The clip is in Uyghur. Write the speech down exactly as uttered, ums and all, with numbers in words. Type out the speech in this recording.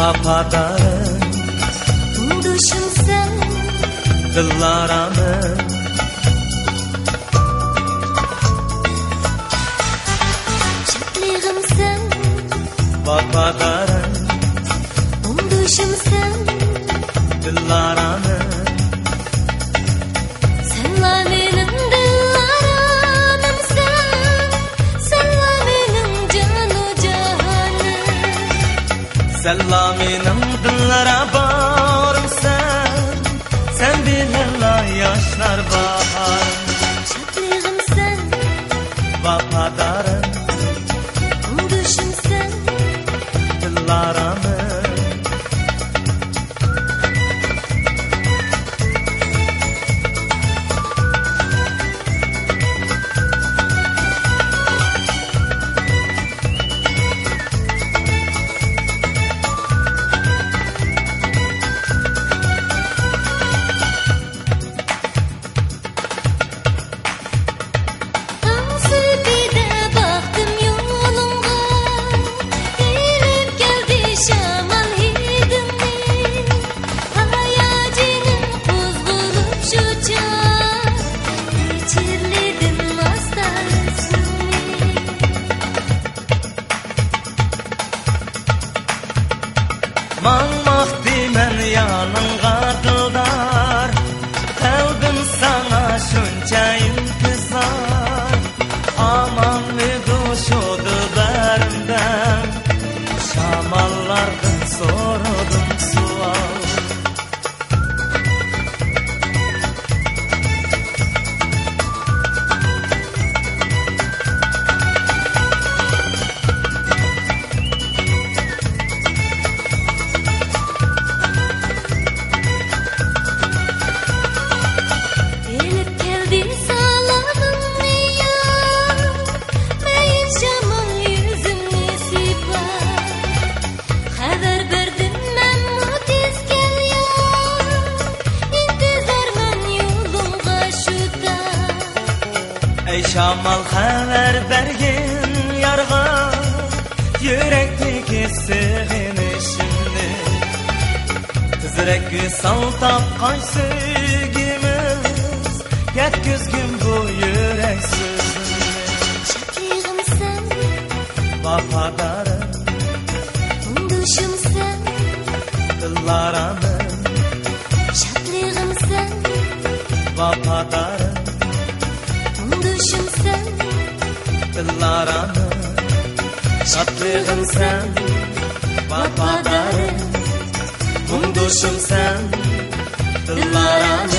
ۋاپادارىم، مۇڭدىشىمسەن، دىللارامىم. شادلىقىمسەن، ۋاپادارىم، مۇڭدىشىمسەن، دىللارامىم. سەنلا مېنىڭ دىللارامىمسەن، سەنلا مېنىڭ جانۇ جاھانىم. سەنلا مېنىڭ دىللار باغرىمسەن، سەن بىلەنلا ياشنار باھارىم. شادلىقىمسەن، ۋاپادارىم، مۇڭدىشىمسەن، دىللارامىم. تاڭ سۈپىدە باقتىم يولۇڭغا، ئېلىپ كەلدى شامال ھىدىڭنى. ھاياجىنىم قوزغىلىپ شۇ چاغ، ۋىچىرلىدىم ئاستا ئىسمىڭنى. ماڭماقتىمەن يانىڭغا دىلدار، قەلبىم ساڭا شۇنچە ئىنتىزار. ئامانمىدۇ شۇ دىلبەرىمدىن، شاماللاردىن سورىدىم سوئال. ئېلىپ كەلدى سالامىڭنى يا، مەيىن شامال يۈزۈمنى سىيپاپ. خەۋەر بەردىم مەنمۇ تېز كەل يا، ئىنتىزارمەن يولۇڭغا شۇ تاڭ. ئەي شامال، خەۋەر بەرگىن يارغا، يۈرەكتىكى سېغىنىشىمنى. تېزرەك ۋىسال تاپقاي سۆيگۈمىز، يەتكۈزگىن بۇ يۈرەك سۆزۈمنى. شادلىقىمسەن، ۋاپادارىم، مۇڭدىشىمسەن، دىللارامىم. شادلىقىمسەن، ۋاپادارىم، مۇڭدىشىمسەن، دىللارامىم. شادلىقىمسەن، ۋاپادارىم، مۇڭدىشىمسەن، دىللارامىم.